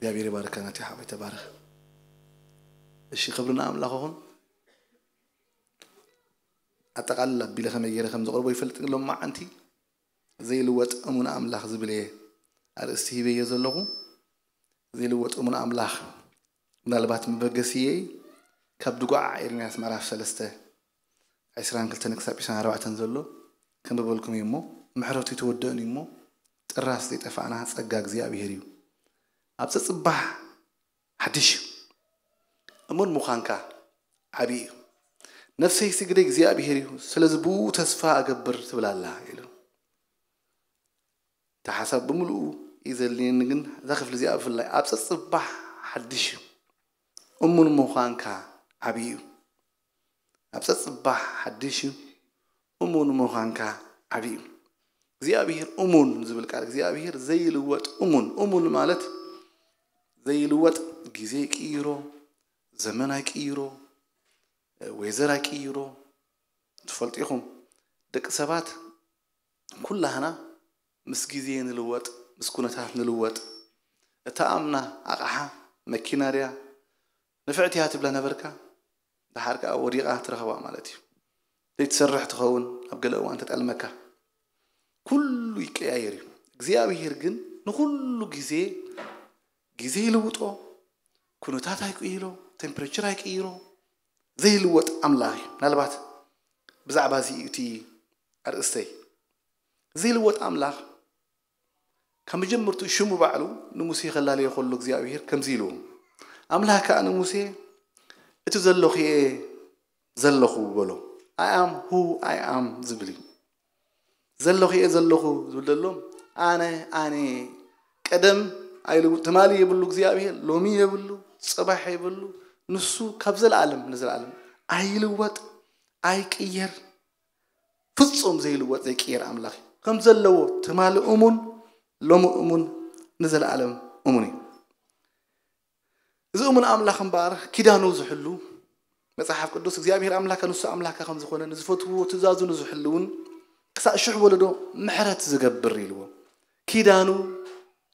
እግዚኣብሔር ይባርካ ናቲ ሓወይ ተባረኽ። እሺ ክብሪ ንኣምላኽ ይኹን። ኣጠቓልል ኣቢለ ከመይ ገይረ ከም ዘቕርቦ ይፈልጥ ግን ሎማዓንቲ ዘይልወጥ እሙን ኣምላኽ ዝብል እየ ኣርእስቲ ሂበዮ ዘለኹ። ዘይልወጥ እሙን ኣምላኽ ምናልባት መበገስየይ ካብ ድጓዓ ኤርምያስ ምዕራፍ ሰለስተ ዕስራን ክልተን ክሳብ ዕስራን ኣርባዕተን ዘሎ ከንብበልኩም እዩ እሞ ምሕረቱ ይተወደእን እዩ እሞ ጥራስ ዘይጠፋእና ጸጋ እግዚኣብሔር እዩ። ኣብ ጸጽባሕ ሓድሽ እዩ። እሙን ምዃንካ ዓብዪ እዩ። ነፍሰይ ስግደ እግዚኣብሔር እዩ፣ ስለዚ ብኡ ተስፋ እገብር ትብል ኣላ ኢሉ። እቲ ሓሳብ ብምልኡ እዩ ዘድልየኒ፣ ግን እዛ ክፍሊ እዚኣ ብፍላይ ኣብ ጸጽባሕ ሓድሽ እዩ። እሙን ምዃንካ ዓብዪ እዩ። ኣብ ጸጽባሕ ሓድሽ እዩ። እሙን ምዃንካ ዓብዪ እዩ። እግዚኣብሔር እሙን ዝብል ቃል እግዚኣብሔር ዘይልወጥ እሙን። እሙን ማለት ዘይልወጥ፣ ግዜ ይቅይሮ፣ ዘመን ኣይቅይሮ፣ ወይዘር ኣይቅይሮ። ትፈልጡ ኢኹም ደቂ ሰባት ኩላህና ምስ ግዜ ንልወጥ፣ ምስ ኩነታት ንልወጥ። እታ ኣምና ኣቕሓ መኪና ድያ ንፍዕቲ እያ ትብላ ነበርካ፣ ድሓር ከኣ ወዲቓ ትረኽባ ማለት እዩ። ዘይትሰርሕ ትኸውን፣ ኣብ ገለ እዋን ተጠልመካ። ኩሉ ይቀያየር እዩ። እግዚኣብሔር ግን ንኹሉ ግዜ ግዜ ይልውጦ፣ ኩነታት ኣይቅይሮ፣ ቴምፕሬቸር ኣይቅይሮ፣ ዘይልወጥ ኣምላኽ እዩ። ምናልባት ብዛዕባ እዚ እዩ እቲ ኣርእስተይ። ዘይልወጥ ኣምላኽ ካብ መጀመርትኡ ሽሙ ባዕሉ ንሙሴ ከላለዮ ከሎ እግዚኣብሔር ከምዚ ኢልዎ፣ ኣምላኽ ከኣ ንሙሴ እቲ ዘለኹ እየ ዘለኹ በሎ። I am who I am ዝብል እዩ። ዘለኹ እየ ዘለኹ ዝብል ዘሎ ኣነ ኣነ እየ። ቀደም ኣይልውጥ፣ ትማሊ የብሉ እግዚኣብሔር፣ ሎሚ የብሉ፣ ጽባሕ የብሉ። ንሱ ካብ ዘለኣለም ንዘለኣለም ኣይልወጥ፣ ኣይቅየር፣ ፍጹም ዘይልወጥ ዘይቅየር ኣምላኽ እዩ። ከም ዘለዎ ትማሊ እሙን፣ ሎሚ እሙን፣ ንዘለኣለም እሙን እዩ። እዚ እሙን ኣምላኽ እምበኣር ኪዳኑ ዝሕሉ መጽሓፍ ቅዱስ እግዚኣብሔር ኣምላከ ንሱ ኣምላከ ከም ዝኾነ ንዝፈትውዎ ትእዛዙ ንዝሕልውን ክሳእ ሽሕ ወለዶ ምሕረት ዝገብር ኢልዎ። ኪዳኑ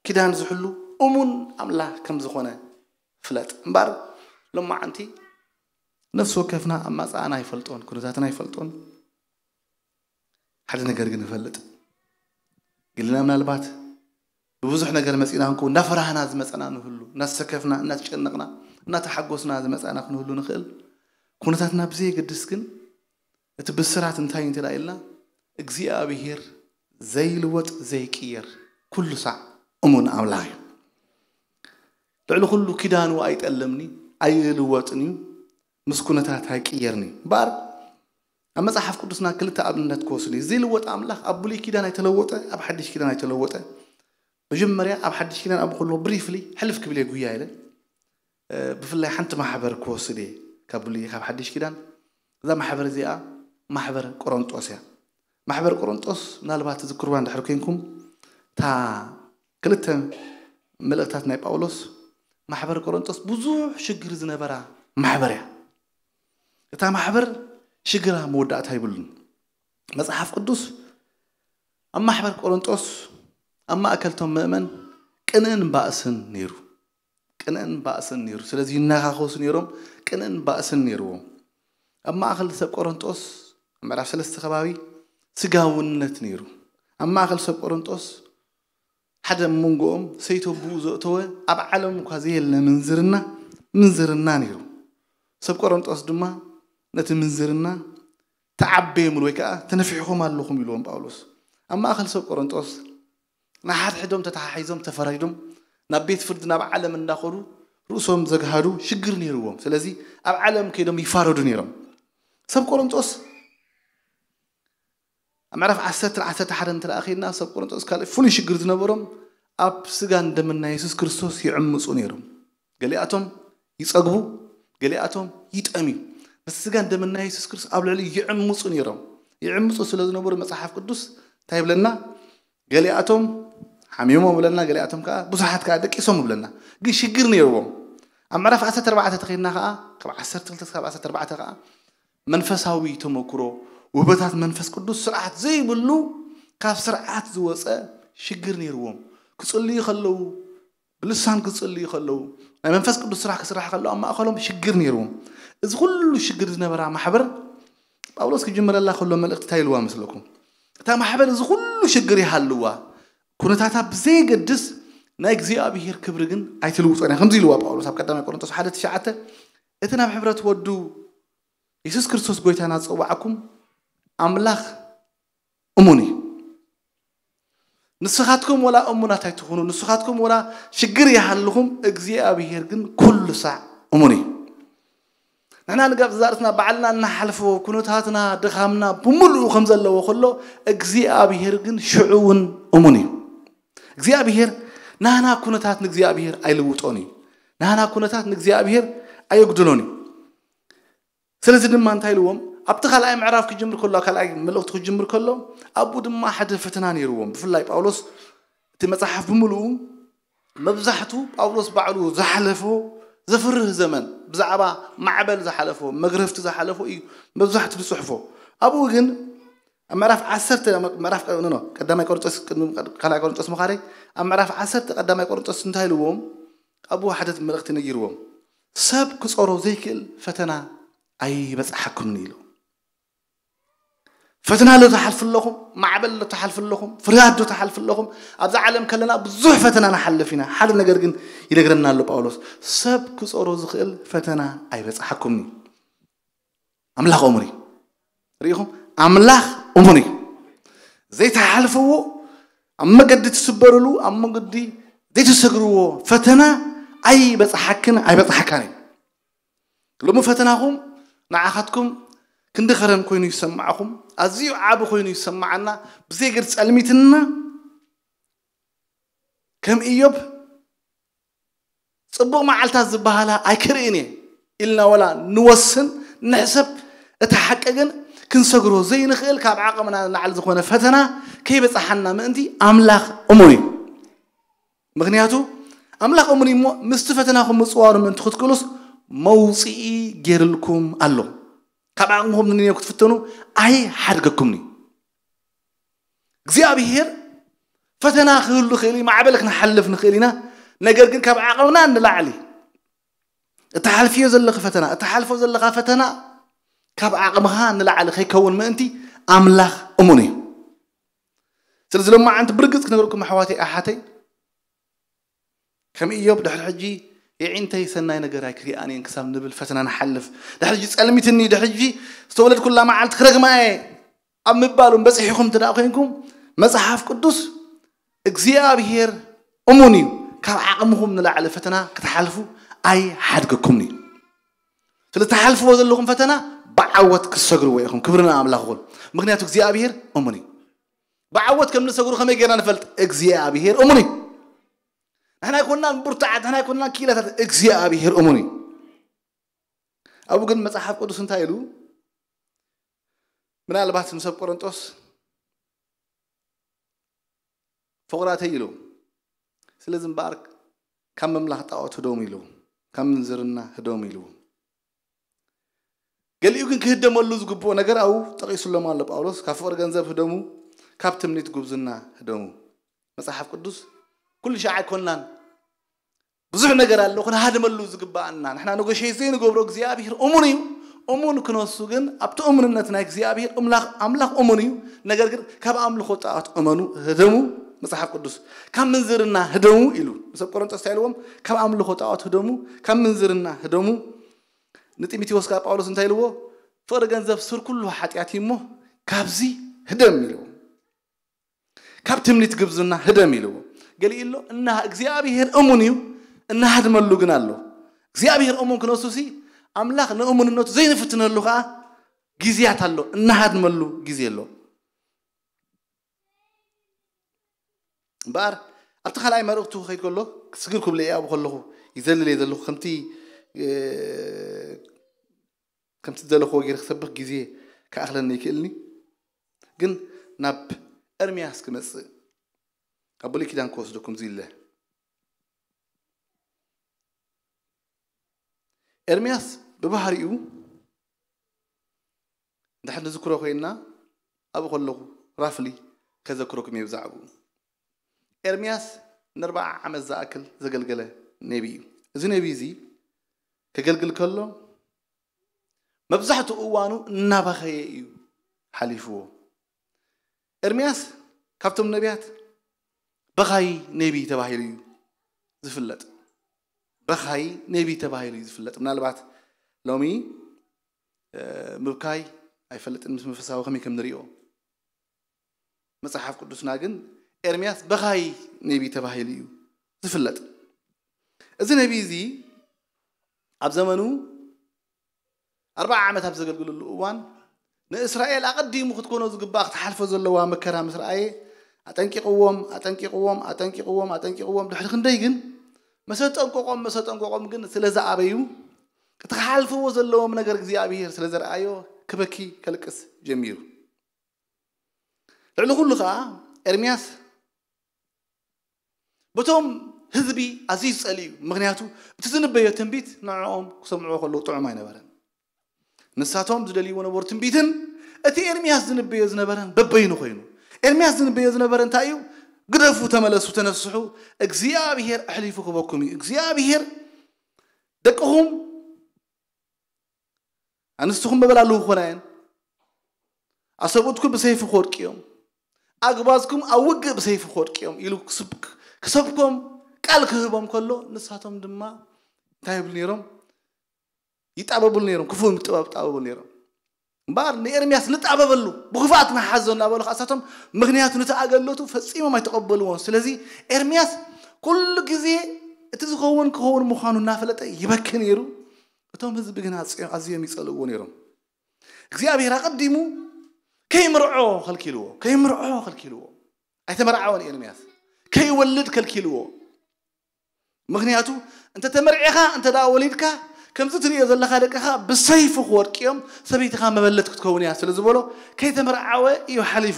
ኪዳን ዝሕሉ እሙን ኣምላኽ ከም ዝኾነ ፍለጥ። እምበኣር ሎማዓንቲ ነፍሲ ወከፍና ኣማጻኣና ኣይፈልጦን፣ ኩነታትና ኣይፈልጦን። ሓደ ነገር ግን ንፈልጥ፣ ገለና ምናልባት ብብዙሕ ነገር መጺና ክንከውን፣ እንዳፈራህና ዝመጸና ንህሉ፣ እናተሰከፍና፣ እናተጨነቕና፣ እናተሓጎስና ዝመጻና ክንህሉ ንኽእል። ኩነታትና ብዘየገድስ ግን እቲ ብስራት እንታይ እንተ ኢልና እግዚኣብሔር ዘይልወጥ ዘይቅየር ኩሉ ሳዕ እሙን ኣምላኽ እዩ። ልዕሊ ኩሉ ኪዳኑ ኣይጠልምኒ፣ ኣይልወጥን እዩ፣ ምስ ኩነታት ኣይቅየርን እዩ። እምበኣር ኣብ መጽሓፍ ቅዱስና ክልተ ኣብነት ክወስድ እዩ። ዘይልወጥ ኣምላኽ ኣብ ብሉይ ኪዳን ኣይተለወጠ፣ ኣብ ሓድሽ ኪዳን ኣይተለወጠ። መጀመርያ ኣብ ሓድሽ ኪዳን ኣብ ከሎ ብሪፍሊ ሕልፍ ክብል እየ ጉያ ኢለ። እ፣ ብፍላይ ሓንቲ ማሕበር ክወስድ እየ ካብ ብሉይ፣ ካብ ሓድሽ ኪዳን። እዛ ማሕበር እዚኣ ማሕበር ቆሮንጦስ እያ። ማሕበር ቆሮንጦስ ምናልባት ትዝክርዋ እንድሕር ኮይንኩም፣ እታ ክልተ መልእኽታት ናይ ጳውሎስ፣ ማሕበር ቆሮንጦስ ብዙሕ ሽግር ዝነበራ ማሕበር እያ። እታ ማሕበር ሽግራ መወዳእታ ይብሉን። መጽሓፍ ቅዱስ ኣብ ማሕበር ቆሮንጦስ ኣብ ማእከልቶም ምእመን ቅንእን ባእስን ነይሩ። ቅንእን ባእስን ነይሩ። ስለዚ ይናኻኸሱ ነይሮም፣ ቅንእን ባእስን ነይርዎም። ኣብ ማእከል ሰብ ቆሮንጦስ፣ ምዕራፍ ሰለስተ ከባቢ፣ ስጋውነት ነይሩ። ኣብ ማእከል ሰብ ቆሮንጦስ ሓደ ኣብ መንጎኦም ሰይተብኡ ዘእተወ፣ ኣብ ዓለም እኳ ዘየለ ምንዝርና፣ ምንዝርና ነይሩ። ሰብ ቆሮንጦስ ድማ ነቲ ምንዝርና ተዓበየምሉ ወይ ከኣ ተነፊሕኹም ኣለኹም ኢልዎም ጳውሎስ። ኣብ ማእከል ሰብ ቆሮንጦስ ንሓድሕዶም ተተሓሒዞም ተፈራሪዶም ናብ ቤት ፍርዲ ናብ ዓለም እንዳኸዱ ርእሶም ዘግሃዱ ሽግር ነይርዎም። ስለዚ ኣብ ዓለም ከይዶም ይፋረዱ ነይሮም። ሰብ ቆሮንጦስ ኣብ ምዕራፍ ዓሰርተ ዓሰርተ ሓደ እንተ ደኣ ኸይድና፣ ሰብ ቆሮንጦስ ካልእ ፍሉይ ሽግር ዝነበሮም ኣብ ስጋን ደምን ናይ የሱስ ክርስቶስ ይዕምጹ ነይሮም። ገሊኣቶም ይጸግቡ፣ ገሊኣቶም ይጠምዩ። በቲ ስጋን ደምን ናይ የሱስ ክርስቶስ ኣብ ልዕሊ ይዕምጹ ነይሮም። ይዕምጹ ስለ ዝነበሩ መጽሓፍ ቅዱስ እንታይ ይብለና? ገሊኣቶም ሓሚሞም ይብለና፣ ገሊኣቶም ከኣ ብዙሓት ከኣ ደቂሶም ይብለና። ግን ሽግር ነይርዎም። ኣብ ምዕራፍ ዓሰርተ ኣርባዕተ ተኸይድና ከኣ፣ ካብ ዓሰርተ ክልተ ክሳብ ዓሰርተ ኣርባዕተ ከኣ መንፈሳዊ ተመክሮ፣ ውህበታት መንፈስ ቅዱስ ስርዓት ዘይብሉ፣ ካብ ስርዓት ዝወጸ ሽግር ነይርዎም። ክጽልዩ ከለዉ ብልሳን ክጽልዩ ከለዉ ናይ መንፈስ ቅዱስ ስራሕ ክስራሕ ከሎ ኣብ ማእኸሎም ሽግር ነይርዎም። እዚ ኩሉ ሽግር ዝነበራ ማሕበር ጳውሎስ ክጅምረላ ከሎ መልእኽቲ እንታይ ኢልዋ መስለኩም? እታ ማሕበር እዚ ኩሉ ሽግር ይሃልዋ፣ ኩነታታ ብዘየገድስ ናይ እግዚኣብሔር ክብሪ ግን ኣይትልውጦን እያ። ከምዚ ኢልዋ ጳውሎስ ኣብ ቀዳማይ ቆሮንቶስ ሓደ ትሽዓተ፣ እቲ ናብ ሕብረት ወዱ የሱስ ክርስቶስ ጎይታና ዝጸዋዕኩም ኣምላኽ እሙን እዩ። ንስኻትኩም ወላ እሙናት ኣይትኹኑ፣ ንስኻትኩም ወላ ሽግር ይሃልኹም፣ እግዚኣብሔር ግን ኩሉ ሳዕ እሙን እዩ። ንሕና ንጋብ ዛርእትና ባዕልና እናሓልፎ ኩነታትና ድኻምና ብምሉኡ ከም ዘለዎ ከሎ እግዚኣብሔር ግን ሽዑ እውን እሙን እዩ። እግዚኣብሔር ናህና ኩነታት ንእግዚኣብሔር ኣይልውጦን እዩ። ናህና ኩነታት ንእግዚኣብሔር ኣየጉድሎን እዩ። ስለዚ ድማ እንታይ ኢልዎም ኣብቲ ካልኣይ ምዕራፍ ክጅምር ከሎ ካልኣይ መልእኽቲ ክጅምር ከሎ ኣብኡ ድማ ሓደ ፈተና ነይርዎም። ብፍላይ ጳውሎስ እቲ መጽሓፍ ብምሉኡ መብዛሕቱ ጳውሎስ ባዕሉ ዝሓለፎ ዘፍርህ ዘመን ብዛዕባ ማዕበል ዝሓለፎ መግረፍቲ ዝሓለፎ እዩ መብዛሕቱ ዝጽሕፎ። ኣብኡ ግን ኣብ ምዕራፍ ዓሰርተ ምዕራፍ ቀ- ኖ፣ ቀዳማይ ቆሮንጦስ ቅድሚ ካልኣይ ቆሮንጦስ ምዃነይ ኣብ ምዕራፍ ዓሰርተ ቀዳማይ ቆሮንጦስ እንታይ ኢልዎም ኣብኡ ሓደ መልእኽቲ ነጊርዎም። ሰብ ክጾሮ ዘይክእል ፈተና ኣይበጽሓኩምን ኢሉ። ፈተና ዶ ትሓልፉ ኣለኹም? ማዕበል ዶ ትሓልፉ ኣለኹም? ፍርሃት ዶ ትሓልፉ ኣለኹም? ኣብዛ ዓለም ከለና ብዙሕ ፈተና ንሓልፍ ኢና። ሓደ ነገር ግን ይነግረና ኣሎ ጳውሎስ፣ ሰብ ክጾሮ ዝኽእል ፈተና ኣይበጽሓኩምን እዩ። ኣምላኽ እሙን እዩ። ርኢኹም? ኣምላኽ እሙን እዩ። ዘይትሓልፍዎ ኣብ መገዲ ትስበርሉ ኣብ መገዲ ዘይትሰግርዎ ፈተና ኣይበጽሓክን ኣይበጽሓካን እዩ። ሎሚ ፈተናኹም ንዓኻትኩም ክንዲ ኸረን ኮይኑ ይሰማዕኹም፣ ኣዝዩ ዓቢ ኮይኑ ይሰማዓና። ብዘይገድ ጸልሚትና ከም ኢዮብ ጽቡቕ መዓልታት ዝበሃላ ኣይክርእን እየ ኢልና ወላ ንወስን ንሕሰብ፣ እቲ ሓቂ ግን ክንሰግሮ ዘይንኽእል ካብ ዓቕምና ንላዕሊ ዝኾነ ፈተና ከይበጽሓና ምእንቲ ኣምላኽ እሙን እዩ። ምኽንያቱ ኣምላኽ እሙን እዩ እሞ ምስቲ ፈተናኹም ምጽዋሩ ምእንቲ ክትክእሉስ መውፅኢ ገይርልኩም ኣሎ። ካብ ዓቕምኹም ንንዮ ክትፍተኑ ኣይሓድገኩምን እዩ። እግዚኣብሔር ፈተና ክህሉ ይኽእል እዩ፣ ማዕበል ክንሓልፍ ንኽእል ኢና። ነገር ግን ካብ ዓቕምና ንላዕሊ እትሓልፍዮ ዘለኺ ፈተና እትሓልፎ ዘለኻ ፈተና ካብ ዓቕምኻ ንላዕሊ ከይከውን ምእንቲ ኣምላኽ እሙን እዩ። ስለዚ ሎማዓንቲ ብርግጽ ክነግረኩም ኣሕዋተይ ኣሓተይ ከም ኢዮብ ድሕሪ ሕጂ የዒንተይ ሰናይ ነገር ኣይክሪኣን እየን ክሳብ ንብል ፈተና ንሓልፍ። ድሕሪ ሕጂ ጸልሚትኒ ድሕሪ ሕጂ ዝተወለድኩላ መዓልቲ ክረግማ እየ ኣብ ምባሉ በጺሕኹም እንተ ደኣ ኮይንኩም መጽሓፍ ቅዱስ እግዚኣብሔር እሙን እዩ፣ ካብ ዓቕምኹም ንላዕሊ ፈተና ክትሓልፉ ኣይሓድገኩምን እዩ። ስለ ትሓልፍዎ ዘለኹም ፈተና ብዓወት ክትሰግርዎ ኢኹም። ክብሪ ንኣምላኽ ይኹን። ምክንያቱ እግዚኣብሔር እሙን እዩ። ብዓወት ከም ንሰግሩ ከመይ ጌርና ንፈልጥ? እግዚኣብሔር እሙን እዩ። ንሕና ኣይኮንናን ብርቱዓት፣ ንሕና ኣይኮንናን ክኢላታት፣ እግዚኣብሔር እሙን እዩ። ኣብኡ ግን መጽሓፍ ቅዱስ እንታይ ኢሉ? ምናልባት ንሰብ ቆሮንጦስ ፍቑራተይ ኢሉ። ስለዚ እምበኣር ካብ ምምላኽ ጣዖት ህደሙ ኢሉ፣ ካብ ምንዝርና ህደሙ ኢሉ። ገሊኡ ግን ክህደመሉ ዝግብኦ ነገር ኣብኡ ጠቒሱሎም ኣሎ ጳውሎስ። ካብ ፍቕሪ ገንዘብ ህደሙ፣ ካብ ትምኒት ጉብዝና ህደሙ። መጽሓፍ ቅዱስ ኩሉ ሻዕ ኣይኮንናን ብዙሕ ነገር ኣሎ ክንሃድመሉ ዝግባኣና። ንሕና ነጎሸይ ዘይንገብሮ እግዚኣብሔር እሙን እዩ። እሙን ክነሱ ግን ኣብቲ እሙንነት ናይ እግዚኣብሔር እምላኽ ኣምላኽ እሙን እዩ። ነገር ግን ካብ ኣምልኾ ጣዖት እመኑ፣ ህደሙ። መጽሓፍ ቅዱስ ካብ ምንዝርና ህደሙ ኢሉ ንሰብ ቆሮንጦስ እንታይ ኢልዎም? ካብ ኣምልኾ ጣዖት ህደሙ፣ ካብ ምንዝርና ህደሙ። ንጢሞቴዎስ ከዓ ጳውሎስ እንታይ ኢልዎ? ፍቕሪ ገንዘብ ስር ኩሉ ሓጢኣት እዩ እሞ ካብዚ ህደም ኢልዎ። ካብ ትምኒት ግብዝና ህደም ኢልዎ። ገሊኡ ኣሎ እና እግዚኣብሔር እሙን እዩ፣ እናሃድመሉ ግን ኣሎ። እግዚኣብሔር እሙን ክነሱሲ ኣምላኽ ንእሙንነቱ ዘይንፍትነሉ ከዓ ግዜያት ኣሎ፣ እናሃድመሉ ግዜ ኣሎ። እምበኣር ኣብቲ ካልኣይ መልእኽቱ ክኸይድ ከሎ ክስግር ክብለ እየ ኣብኡ ከለኹ ይዘልል እየ ዘለኹ ከምቲ እ፣ ከምቲ ዝደለኽዎ ገይረ ክሰብኽ ግዜ ክኣኽለኒ ይክእልኒ። ግን ናብ ኤርምያስ ክመጽእ ኣብ ብሉይ ኪዳን ክወስደኩም ዝኢለ። ኤርምያስ ብባህሪኡ እንድሕር ንዝክሮ ኮይንና ኣብኡ ከለኹ ራፍሊ ከዘክረኩም እየ ብዛዕባኡ። ኤርምያስ ንኣርባዓ ዓመት ዝኣክል ዘገልገለ ነቢ እዩ። እዚ ነቢ እዚ ከገልግል ከሎ መብዛሕትኡ እዋኑ እናበኸየ እዩ ሓሊፍዎ። ኤርምያስ ካብቶም ነቢያት በኻይ ነቢ ተባሂሉ እዩ ዝፍለጥ። በኻይ ነቢ ተባሂሉ እዩ ዝፍለጥ። ምናልባት ሎሚ ምብካይ ኣይፈልጥን ምስ መንፈሳዊ ከመይ ከም ንሪኦ። መጽሓፍ ቅዱስና ግን ኤርምያስ በኻይ ነቢ ተባሂሉ እዩ ዝፍለጥ። እዚ ነቢ እዚ ኣብ ዘመኑ ኣርባዓ ዓመት ኣብ ዘገልግልሉ እዋን ንእስራኤል ኣቐዲሙ ክትኮኖ ዝግባእ ክትሓልፎ ዘለዋ መከራ ምስ ረኣየ ኣጠንቂቕዎም ኣጠንቂቕዎም ኣጠንቂቕዎም ኣጠንቂቕዎም ድሕሪ ክንደይ ግን መሰጠንቆቆም መሰጠንቆቆም ግን ስለ ዝኣበዩ እቲ ክሓልፍዎ ዘለዎም ነገር እግዚኣብሔር ስለ ዘርኣዮ ክበኪ ከልቅስ ጀሚሩ። ልዕሊ ኩሉ ከዓ ኤርምያስ በቶም ህዝቢ ኣዝዩ ዝጸልእ እዩ። ምክንያቱ እቲ ዝንበዮ ትንቢት ንዕኦም ክሰምዕዎ ከለዉ ጥዑም ኣይነበረን። ንሳቶም ዝደልይዎ ነበሩ ትንቢትን እቲ ኤርምያስ ዝንበዮ ዝነበረን በበይኑ ኮይኑ። ኤርምያስ ዝንበዮ ዝነበረ እንታይ እዩ? ግደፉ፣ ተመለሱ፣ ተነስሑ፣ እግዚኣብሔር ኣሕሊፉ ክበኩም እዩ። እግዚኣብሔር ደቅኹም ኣንስትኹም መበላሉ ክኾና እየን፣ ኣሰብኡትኩም ብሰይፊ ክወድቂ እዮም፣ ኣግባዝኩም ኣብ ውግእ ብሰይፊ ክወድቂ እዮም ኢሉ ክስብ- ክሰብኮም ቃል ክህቦም ከሎ ንሳቶም ድማ እንታይ ይብሉ ነይሮም? ይጣበብሉ ነይሮም። ክፉእ ምጥባብ ይጣበብሉ ነይሮም። እምበኣር ንኤርምያስ ንጣበበሉ ብክፋት ንሓዞ እናበሉ ከዓ እሳቶም ምክንያቱ ነቲ ኣገልግሎቱ ፈጺሞም ኣይተቐበልዎን። ስለዚ ኤርምያስ ኩሉ ግዜ እቲ ዝኸውን ክኸውን ምዃኑ እናፈለጠ ይበኪ ነይሩ። እቶም ህዝቢ ግን ኣጽዮ- ኣዝዮም ይጸልእዎ ነይሮም። እግዚኣብሔር ኣቐዲሙ ከይምርዖ ከልኪልዎ፣ ከይምርዖ ከልኪልዎ። ኣይተመርዓወን ኤርምያስ፣ ከይወልድ ከልኪልዎ። ምክንያቱ እንተ ተመርዒኻ እንተ ደኣ ወሊድካ ከምዚ ትርእዮ ዘለኻ ደቅኻ ብሰይፊ ክወድቂ እዮም፣ ሰበይትኻ መበለት ክትከውን እያ ስለ ዝበሎ ከይተመርዓወ እዩ ሓሊፉ።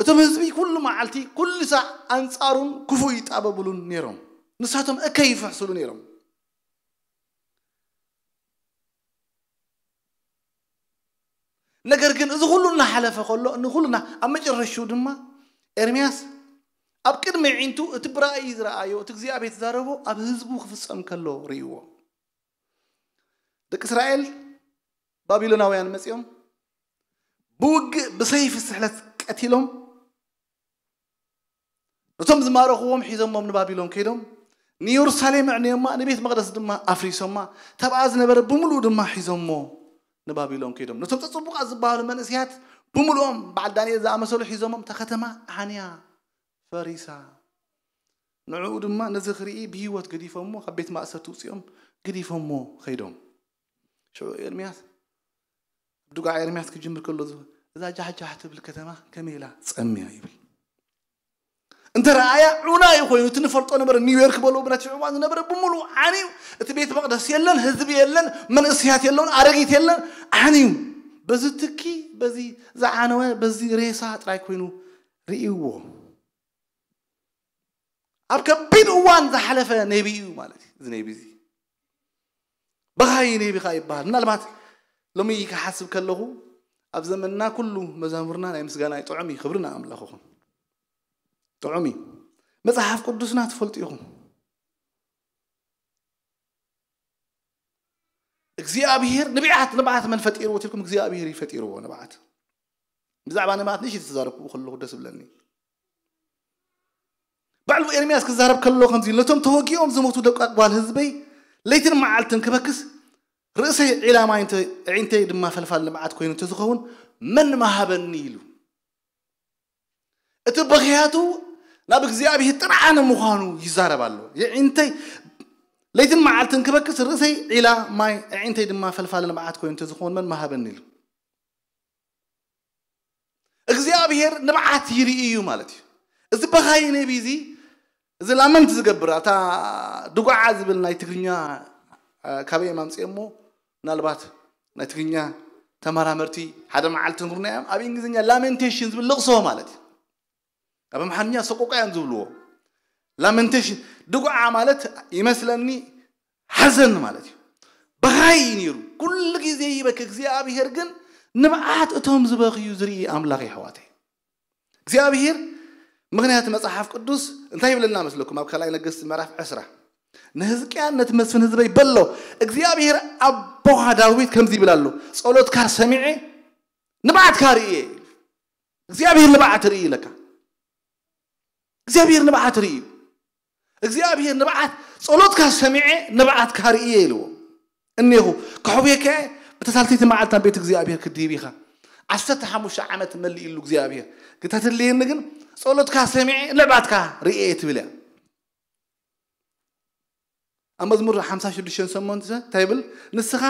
እቶም ህዝቢ ኩሉ መዓልቲ ኩሉ ሳዕ ኣንጻሩን ክፉእ ይጣበብሉን ነይሮም። ንሳቶም እከይ ይፍሕስሉ ነይሮም። ነገር ግን እዚ ኩሉ እናሓለፈ ከሎ ንኩሉ እና- ኣብ መጨረሽኡ ድማ ኤርምያስ ኣብ ቅድሚ ዒንቱ እቲ ብራእይ ዝረኣዮ እቲ እግዚኣብሔር ዝዛረቦ ኣብ ህዝቡ ክፍጸም ከሎ ርእይዎ። ደቂ እስራኤል ባቢሎናውያን መጺኦም ብውግእ ብሰይፊ ስሕለት ቀቲሎም ነቶም ዝማረኽዎም ሒዞሞም ንባቢሎን ከይዶም ንየሩሳሌም ኣዕንዮማ ንቤት መቕደስ ድማ ኣፍሪሶማ። ተብኣ ዝነበረ ብምሉኡ ድማ ሒዞሞ ንባቢሎን ከይዶም ነቶም ጸጽቡቓት ዝበሃሉ መንእስያት ብምሉኦም በዓል ዳንኤል ዝኣመሰሉ ሒዞሞም እታ ከተማ ዓንያ ፈሪሳ። ንዕኡ ድማ ነዚ ክርኢ ብህይወት ገዲፎሞ ካብ ቤት ማእሰርቲ ውፅኦም ገዲፎሞ ከይዶም። ሽዑ ኤርምያስ ድጓ ኤርምያስ ክጅምር ከሎ እዛ ጃሕጃሕ ትብል ከተማ ከመይ ኢላ ጸምያ ይብል። እንተ ረኣያ ዑናይ ኮይኑ እቲ ንፈልጦ ነበረ ኒውዮርክ በሎ ብናቲ ሽዑ እዋን ዝነበረ ብምሉእ ዓንዩ እቲ ቤት መቕደስ የለን ህዝቢ የለን መንእስያት የለን ኣረጊት የለን ዓንዩ በዚ ትኪ በዚ ዝዓነወ በዚ ሬሳ ጥራይ ኮይኑ ርእይዎ። ኣብ ከቢድ እዋን ዝሓለፈ ነቢ እዩ ማለት እዩ እዚ ነቢ እዚ በኻይ ነቢ ካ ይበሃል ምናልባት ሎሚ ክሓስብ ከለኹ ኣብ ዘመንና ኩሉ መዛሙርና ናይ ምስጋና ጥዑም እዩ ክብሪ ንኣምላኽ ይኹን ጥዑም እዩ መፅሓፍ ቅዱስና ትፈልጡ ኢኹም እግዚኣብሄር ንብዓት ንብዓት መን ፈጢርዎ ትልኩም እግዚኣብሄር እዩ ፈጢርዎ ንብዓት ብዛዕባ ንብዓት ንእሽተይ ተዛረብኩ ከለኹ ደስ ብለኒ ባዕሉ ኤርምያስ ክዛረብ ከሎ ከምዚ ነቶም ተወጊኦም ዝሞቱ ደቂ ኣጓል ህዝበይ ለይትን መዓልትን ክበክስ ርእሰይ ዒላ ማይ ኣዒንተይ ድማ ፈልፋል ንብዓት ኮይኑ እንተዝኸውን መን ምሃበኒ ኢሉ እቲ በኽያቱ ናብ እግዚኣብሔር ጥርዓነ ምዃኑ ይዛረብ ኣሎ። የዒንተይ ለይትን መዓልትን ክበክስ ርእሰይ ዒላ ማይ ኣዒንተይ ድማ ፈልፋለ ንብዓት ኮይኑ እንተዝኸውን መን ምሃበኒ ኢሉ። እግዚኣብሔር ንብዓት ይርኢ እዩ ማለት እዩ። እዚ በኻይ ነቢ እዚ እዚ ላመንት ዝገብር ኣታ ድጓዓ ዝብል ናይ ትግርኛ ካበይ ማምፅኦሞ ምናልባት ናይ ትግርኛ ተመራመርቲ ሓደ መዓልቲ ንግሩና እዮም ኣብ እንግሊዝኛ ላሜንቴሽን ዝብል ልቕሶ ማለት እዩ ኣብ ኣምሓርኛ ሰቆቃ እዮም ዝብልዎ ላሜንቴሽን ድጉዓ ማለት ይመስለኒ ሓዘን ማለት እዩ በኻይ ነይሩ ኩሉ ግዜ ይበክ እግዚኣብሄር ግን ንብዓት እቶም ዝበኽዩ ዝርኢ ኣምላኽ የሕዋተይ እግዚኣብሄር ምኽንያት መጽሓፍ ቅዱስ እንታይ ይብለና መስለኩም? ኣብ ካልኣይ ነገስቲ ምዕራፍ ዕስራ፣ ንህዝቅያን ነቲ መስፍን ህዝበይ በሎ፣ እግዚኣብሔር ኣቦኻ ዳዊት ከምዚ ይብል ኣሎ፣ ጸሎትካ ሰሚዐ፣ ንብዓትካ ርእየ። እግዚኣብሔር ንብዓት ርኢ ኢለካ። እግዚኣብሔር ንብዓት ርኢ እዩ። እግዚኣብሔር ንብዓት ጸሎትካ ሰሚዐ፣ ንብዓትካ ርእየ ኢልዎ። እኔኹ፣ ከሕውየካ እየ፣ ብተሳልተይቲ መዓልቲ ናብ ቤት እግዚኣብሔር ክድይብ ኢኻ። ዓሰርተ ሓሙሽተ ዓመት መሊእሉ እግዚኣብሔር። ግታ ትድልየኒ ግን ጸሎትካ ሰሚዐ፣ ንብዓትካ ርእየ ትብል እያ። ኣብ መዝሙር ሓምሳ ሽዱሽተ ሸሞንተ እንታይ ይብል? ንስኻ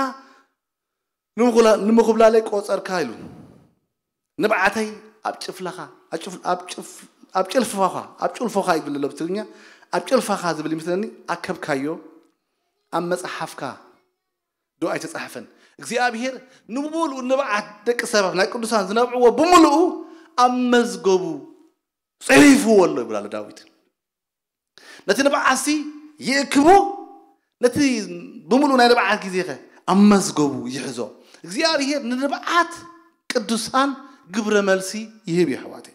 ንምኹላ-፣ ንምኹብላለይ ቆጸርካ ኢሉ። ንብዓተይ ኣብ ጭፍላኻ፣ ኣብ ጭፍ-፣ ኣብ ጭፍ-፣ ኣብ ጭልፋኻ፣ ኣብ ጭልፎኻ ይብል ኣሎ ብትግርኛ። ኣብ ጭልፋኻ ዝብል ይመስለኒ፣ ኣከብካዮ፣ ኣብ መጽሓፍካ ዶ ኣይተጻሕፈን? እግዚኣብሔር ንምሉእ ንብዓት ደቂ ሰባት፣ ናይ ቅዱሳን ዝነብዕዎ ብምሉኡ ኣብ መዝገቡ ጽሒፍዎ ኣሎ ይብል ኣሎ ዳዊት። ነቲ ንብዓትሲ ይእክቦ፣ ነቲ ብምሉእ ናይ ንብዓት ግዜኸ ኣብ መዝገቡ ይሕዞ። እግዚኣብሔር ንንብዓት ቅዱሳን ግብረ መልሲ ይህብ እዩ፣ ኣሕዋተይ።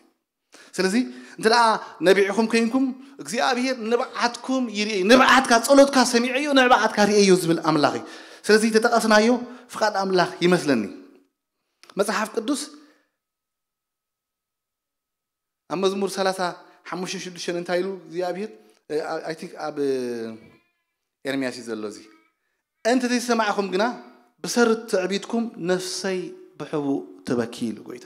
ስለዚ እንተ ደኣ ነቢዕኹም ኮይንኩም፣ እግዚኣብሔር ንብዓትኩም ይርኢ፣ ንብዓትካ፣ ጸሎትካ ሰሚዐዮ፣ ንብዓትካ ርእየዮ ዝብል ኣምላኽ እዩ። ስለዚ ተጠቐስናዮ ፍቓድ ኣምላኽ ይመስለኒ። መጽሓፍ ቅዱስ ኣብ መዝሙር ሰላሳ ሓሙሽተ ሽዱሽተ እንታይ ኢሉ እግዚኣብሔር? እ፣ I think ኣብ፣ እ፣ ኤርምያስ እዩ ዘሎ እዚ። "እንተ ዘይሰማዕኹም ግና ብሰሪ ትዕቢትኩም ነፍሰይ ብሕቡእ ትበኪ" ኢሉ ጎይታ።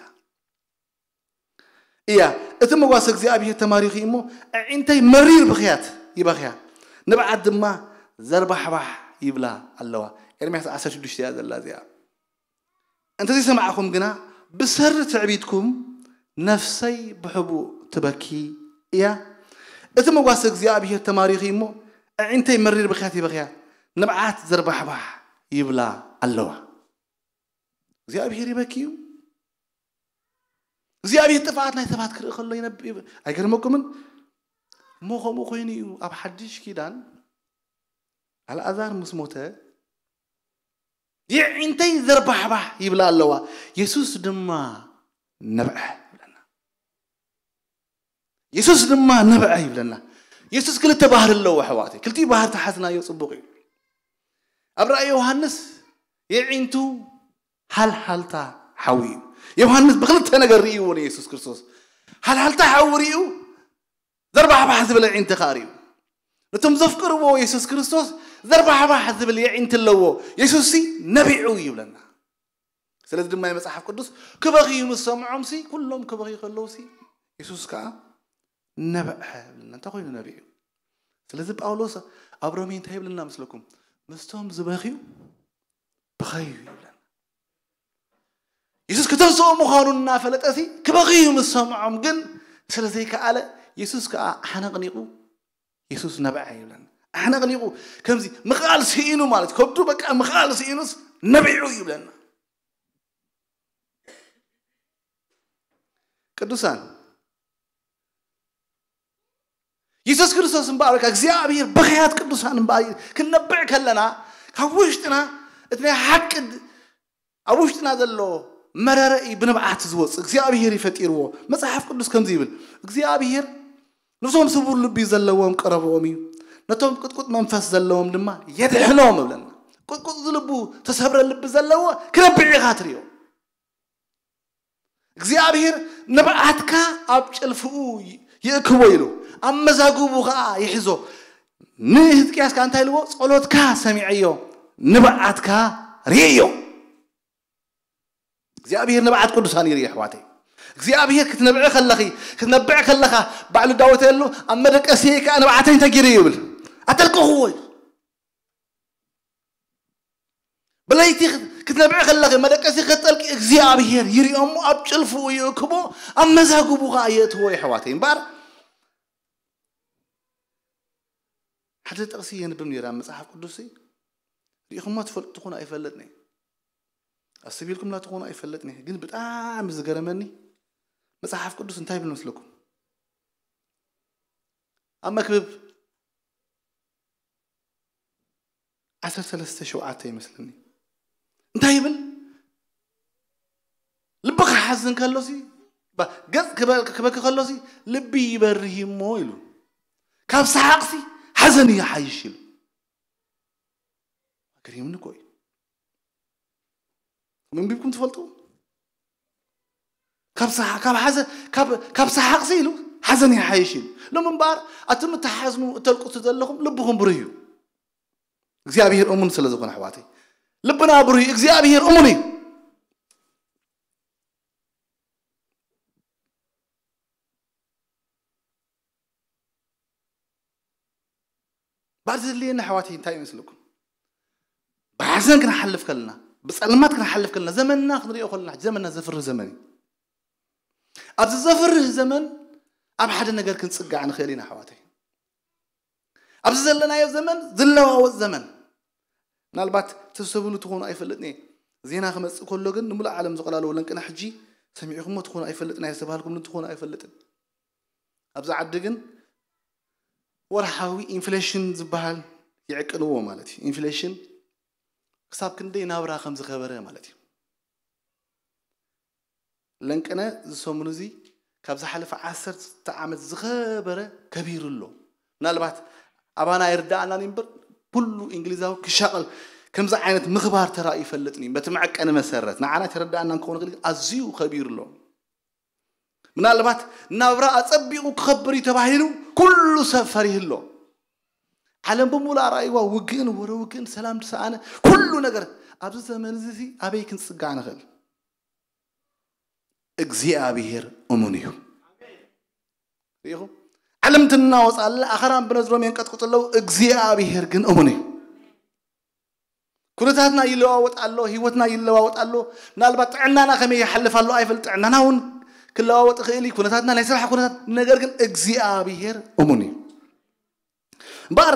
እያ፣ እቲ መጓሰ እግዚኣብሔር ተማሪኹ እዩ እሞ፣ ኣዒንተይ መሪር ብኽያት ይበኽያ፣ ንብዓት ድማ ዘርባሕባሕ ይብላ ኣለዋ። ኤርምያስ ዓሰርተ ሽዱሽተ እያ ዘላ እዚኣ። "እንተ ዘይሰማዕኹም ግና ብሰሪ ትዕቢትኩም ነፍሰይ ብሕቡእ ትበኪ እያ። እቲ መጓሰ እግዚኣብሔር ተማሪኹ እዩ እሞ፣ ኣዒንተይ መሪር ብኽያት ይበኽያ፣ ንብዓት ዘርባሕባሕ ይብላ ኣለዋ።" እግዚኣብሔር ይበኪ እዩ። እግዚኣብሔር ጥፍኣት ናይ ሰባት ክርኢ ከሎ ይነብ-፣ ይብ-፣ ኣይገርመኩምን? እሞ ከምኡ ኮይኑ እዩ ኣብ ሓድሽ ኪዳን ኣልኣዛር ምስ ሞተ፣ "የዒንተይ ዘርባሕባሕ ይብላ ኣለዋ፣ የሱስ ድማ ነብዐ" ይብለና። የሱስ ድማ ነብዐ ይብለና። የሱስ ክልተ ባህሪ ኣለዎ ኣሕዋተይ። ክልቲኡ ባህሪ ተሓዝናዮ ጽቡቕ እዩ። ኣብ ራእይ ዮሃንስ የዒንቱ ሃልሃልታ ሓዊ እዩ። ዮሃንስ ብክልተ ነገር ርእይዎ ንየሱስ ክርስቶስ። ሃልሃልታ ሓዊ ርእዩ፣ ዘርባሕባሕ ዝብል ኣዒንቲ ከኣ ርእዩ። ነቶም ዘፍቅርዎ የሱስ ክርስቶስ ዘርባሕባሕ ዝብል የዒንቲ ኣለዎ። የሱስሲ ነቢዑ ይብለና። ስለዚ ድማ መጽሓፍ ቅዱስ ክበኽዩ ምስ ሰምዖምሲ፣ ኩሎም ክበኽዩ ከለውሲ፣ የሱስ ከኣ ነብዐ ይብለና። እንታይ ኮይኑ ነቢዑ? ስለዚ ጳውሎስ ኣብ ሮሜ እንታይ ይብለና መስለኩም? "ምስቶም ዝበኽዩ ብኸዩ" ይብለና። የሱስ ከተንስኦ ምዃኑ እናፈለጠሲ ክበኽዩ ምስ ሰምዖም ግን ስለ ዘይከኣለ፣ የሱስ ከኣ ኣሕነቕኒቑ፣ የሱስ ነብዐ ይብለና። ኣሕነቕኒቑ፣ ከምዚ ምኽኣል ስኢኑ ማለት፣ ከብዱ በቃ ምኽኣል ስኢኑስ ነቢዑ ይብለና። ቅዱሳን፣ የሱስ ክርስቶስ እምበኣር፣ ወይ ከዓ እግዚኣብሔር ብኽያት ቅዱሳን እምበኣር ክንነብዕ ከለና፣ ካብ ውሽጥና እቲ ናይ ሓቂ ድ-፣ ኣብ ውሽጥና ዘሎ መረረ እዩ ብንብዓት ዝወጽእ። እግዚኣብሔር እዩ ፈጢርዎ። መጽሓፍ ቅዱስ ከምዚ ይብል፣ እግዚኣብሔር ነቶም ስቡር ልቢ ዘለዎም ቀረብኦም እዩ፣ ነቶም ቅጥቁጥ መንፈስ ዘለዎም ድማ የድሕኖም እብለና። ቅጥቁጥ ልቡ፣ ተሰብረ ልቢ ዘለዎ ክነብዕ ኢኻ ትርእዮ። እግዚኣብሔር ንብዓትካ ኣብ ጭልፍኡ ይእክቦ ኢሉ፣ ኣብ መዛግቡ ኸዓ ይሕዞ። ንህዝቅያስ ከኣ እንታይ ኢልዎ? "ጸሎትካ ሰሚዐዮ፣ ንብዓትካ ርእዮ።" እግዚኣብሔር ንብዓት ቅዱሳን ይርኢ፣ ኣሕዋተይ። እግዚኣብሔር ክትነብዒ ከለኺ፣ ክትነብዕ ከለኻ፣ ባዕሉ ዳዊት ኢሉ፣ "ኣብ መደቀሲ ከኣ ንብዓተይ እንታይ ገይረ ይብል? ኣጠልቀኽዎ" ኢሉ። ብለይቲ ክትነብዒ ከለኺ መደቀሲ ከጠልቂ እግዚኣብሔር ይሪኦ እሞ ኣብ ጭልፍኡ ይእክቦ፣ ኣብ መዛግቡ ኸዓ የእትዎ፣ የሕዋተይ። እምበኣር ሓደ ጥቕሲ የንብብ ነይረ ኣብ መጽሓፍ ቅዱስ፣ ሪኢኹሞ ትፈልጡ ትኾኑ ኣይፈልጥን እየ። ኣስተብሂልኩምላ ትኾኑ ኣይፈልጥን እየ። ግን ብጣዕሚ ዝገረመኒ መጽሓፍ ቅዱስ እንታይ ይብል መስለኩም? ኣብ መክብብ ዓሰርተ ሰለስተ ሸውዓተ ይመስለኒ። እንታይ ይብል? ልብኻ ሓዝን ከሎሲ ባ- ገጽ ክበ- ክበኪ ከሎሲ ልቢ ይበርህ እሞ ኢሉ፣ ካብ ሰሓቕሲ ሓዘን ይሓይሽ ኢሉ። ገሪምኒ እኮ እዩ። መንቢብኩም ትፈልጡ? ካብ ሰሓ- ካብ ሓዘ- ካብ- ካብ ሰሓቕሲ ኢሉ ሓዘን ይሓይሽ ኢሉ። ሎም እምበኣር፣ ኣቱም እተሓዝኑ እተልቅሱ ዘለኹም፣ ልብኹም ብሩህ እዩ። እግዚኣብሔር እሙን ስለ ዝኾነ፣ ኣሕዋተይ፣ ልብና ብሩህ እዩ። እግዚኣብሔር እሙን እዩ። ባር ዘድልየና፣ ኣሕዋተይ፣ እንታይ ይመስለኩም? ብሓዘን ክንሓልፍ ከለና፣ ብጸልማት ክንሓልፍ ከለና፣ ዘመንና ክንሪኦ ከለና፣ ዘመንና ዘፍርህ ዘመን እዩ። ኣብዚ ዘፍርህ ዘመን ኣብ ሓደ ነገር ክንጽጋዕ ንኽእል ኢና፣ ኣሕዋተይ። ኣብዚ ዘለናዮ ዘመን ዝለዋወጥ ዘመን። ምናልባት ትሰብሉ ትኾኑ ኣይፈልጥን እየ። ዜና ክመጽእ ከሎ ግን፣ ንምሉእ ዓለም ዝቐላልዎ ለንቅና ሕጂ ሰሚዕኹሞ ትኾኑ ኣይፈልጥን እየ፣ ዝተባህልኩም ትኾኑ ኣይፈልጥን። ኣብዚ ዓዲ ግን ወርሓዊ ኢንፍሌሽን ዝበሃል ይዕቅንዎ ማለት እዩ። ኢንፍሌሽን ክሳብ ክንደይ ናብራ ከም ዝኸበረ ማለት እዩ። ለንቅነ ዝሰሙን እዚ ካብ ዝሓለፈ ዓሰርተ ዓመት ዝኸበረ ከቢሩ ኣሎ። ምናልባት ኣባና ኣይርዳኣናን እምበር፣ ኩሉ እንግሊዛዊ ክሻቐል ከምዚ ዓይነት ምኽባር ተራእዩ ይፈልጥን እዩ። በቲ መዐቀኒ መሰረት ንዓና ተረዳኣና እንከኾነ፣ ግን ኣዝዩ ከቢሩ ኣሎ። ምናልባት ናብራ ኣጸቢቑ ክኸብር እዩ ተባሂሉ ኩሉ ሰብ ፈሪሁ ኣሎ። ዓለም ብምሉእ ኣርኣይዋ ውግእን ወረ ውግእን፣ ሰላም ዝሰኣነ ኩሉ ነገር። ኣብዚ ዘመን እዚ ኣበይ ክንጽጋዕ ንኽእል? እግዚኣብሔር እሙን እዩ። ርኢኹም? ዓለም ትናወጽ ኣላ፣ ኣኽራን ብነዝሮም የንቀጥቅጡ ኣለዉ። እግዚኣብሔር ግን እሙን እዩ። ኩነታትና ይለዋወጥ ኣሎ፣ ህይወትና ይለዋወጥ ኣሎ። ምናልባት ጥዕናና ከመይ ይሓልፍ ኣሎ ኣይፈልጥ፣ ጥዕናና እውን ክለዋወጥ ይኽእል እዩ፣ ኩነታትና ናይ ስራሕ ኩነታት። ነገር ግን እግዚኣብሔር እሙን እዩ። እምበኣር፣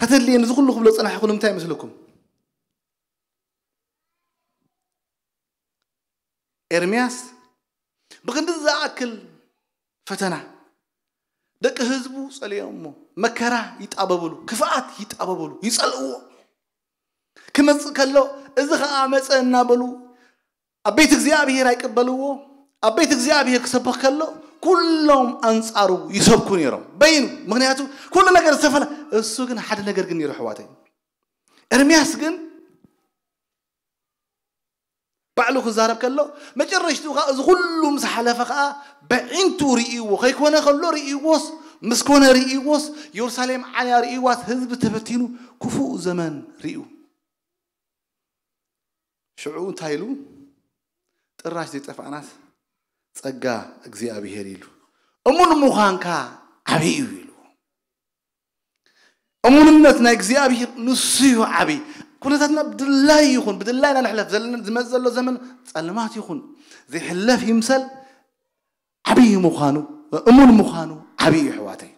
ተተድልየ ንዚ ኩሉ ክብሎ ጸናሕኩ ንምንታይ ይመስለኩም? ኤርምያስ ብክንዲ ዝኣክል ፈተና፣ ደቂ ህዝቡ ጸልዮሞ፣ መከራ ይጣበብሉ፣ ክፍኣት ይጣበብሉ፣ ይጸልእዎ። ክመጽእ ከሎ፣ እዚ ኸኣ መጸ እናበሉ ኣብ ቤት እግዚኣብሔር ኣይቅበልዎ። ኣብ ቤት እግዚኣብሔር ክሰብኽ ከሎ፣ ኩሎም ኣንጻሩ ይሰብኩ ነይሮም። በይኑ፣ ምኽንያቱ ኩሉ ነገር ዝተፈላ-፣ እሱ ግን ሓደ ነገር ግን ነይሩ፣ ኣሕዋተይ። ኤርምያስ ግን ባዕሉ ክዛረብ ከሎ፣ መጨረሽትኡ ኸኣ እዚ ኩሉ ምስ ሓለፈ ኸኣ በዒንቱ ርእይዎ፣ ከይኮነ ከሎ ርእይዎስ፣ ምስ ኮነ ርእይዎስ፣ የሩሳሌም ዓንያ ርእይዋስ፣ ህዝቢ ተበቲኑ፣ ክፉእ ዘመን ርእዩ። ሽዑ እንታይ ኢሉ? ጥራሽ ዘይጠፋእናስ ጸጋ እግዚኣብሔር ኢሉ። እሙን ምዃንካ ዓብዪ እዩ ኢሉ። እሙንነት ናይ እግዚኣብሔር ንሱ እዩ ዓብዪ። ኩነታትና ብድላይ ይኹን፣ ብድላይና ንሕለፍ ዘለና፣ ዝመጽእ ዘሎ ዘመን ጸልማት ይኹን፣ ዘይሕለፍ ይምሰል፣ ዓብዪ ምዃኑ፣ እሙን ምዃኑ ዓብዪ እዩ፣ ኣሕዋተይ።